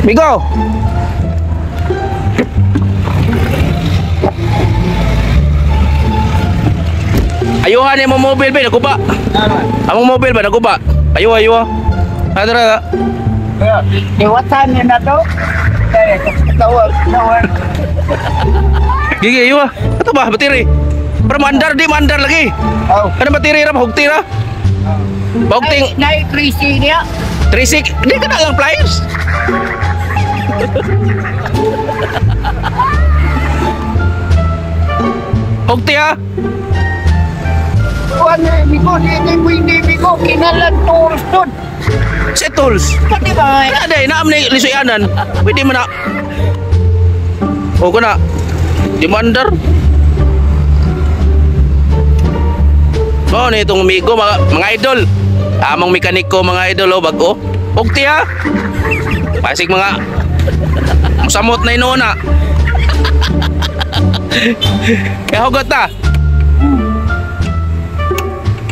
Migo. Ayuhan ni mo mobile ba naguba. Among mobile ba naguba. Ayo ayo. Adra. Diwatan niyo na to. Eh, tawag, tawag. Gigi ayo. Ato ba bateri? Pero mandar di mandar lagi. Oh. Kana bateri ra hugti ra. Hugting Nay, crazy niya. 36 di ka na lang pliers. Hugti ha. Kuan migo, di ni hindi migo kinalan tools dun. Sa tools. Pati ba? Kaya day naam ni lisuyanan. Pwede mo na. O ko na. Di mandar. Oh, ni itong migo mga idol. Among mekaniko mga idol oh bag-o. Hugti ha. Pasig mga musamot na inuuna. Kaya hugot ta.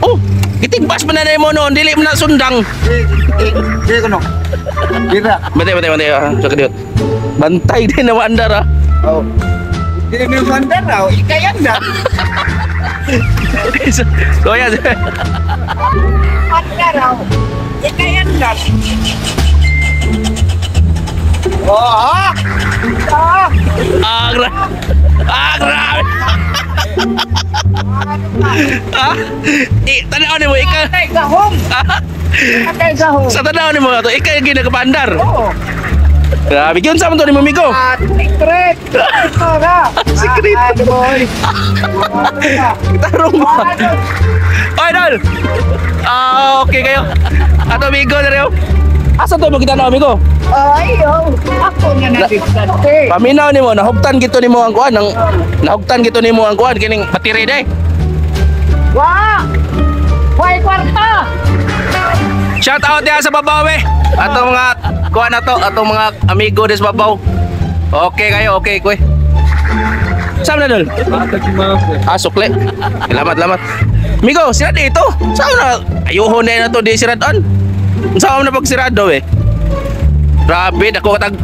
Oh, gitigbas man na mo noon, dili man na sundang. Di ko no. Di ba? Bantay, bantay, bantay. Ah, sa kadiot. Bantay din na maandar ah. Oh. Di ni mandar raw, ikayan na. So, yan. Mandar raw. Ikayan na. Oh, ah. Ah. Ah, ah, grabe. Ah, eh, tanaw ni mo, ika. Atay gahom. Atay gahom. Sa tanaw ni mo, to, ika yung ginagapandar. Oo. Grabe, yun sa to ni mo, Migo. Ah, secret. Ito na. Secret. Ah, boy. Tarong mo. Oy, Dol. Ah, okay kayo. Ato, Migo, na rin. Asa to mo kita na, Migo? Ay, oh. Ako nga na distante. Paminaw nimo, nahugtan gito nimo ang kuan, ang nahugtan gito nimo ang kuan kining battery day. Wa! Way kwarta! Shout out diha sa babaw eh. Atong mga kuan na to, atong mga amigo des babaw. Okay kayo, okay koy. Saan na dol? Ah, sukli. Salamat, salamat. Migo, sira dito. Saan na? Ayuhon na to di siradon. Saan na pagsirado eh? Grabe, dako katag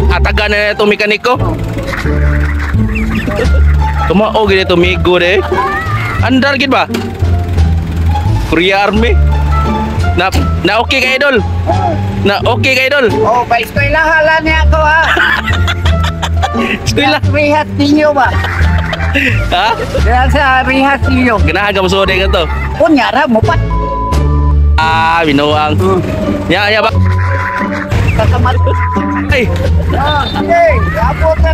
ataga na itong mekaniko. Tumao gid ito migo de. Andar gid ba? Korea Army. Na na okay ka idol. Na okay ka idol. Oh, pa eskwelahan lang niya ako ha. Eskwela. Rehat ninyo ba? Ha? Diyan sa rehat ninyo. Ganahan ka mo suod ka to. Unya ra mo pa. Ah, binuang. Ya ya ba. Kasamat. Ay, Ah, sige. Abot na.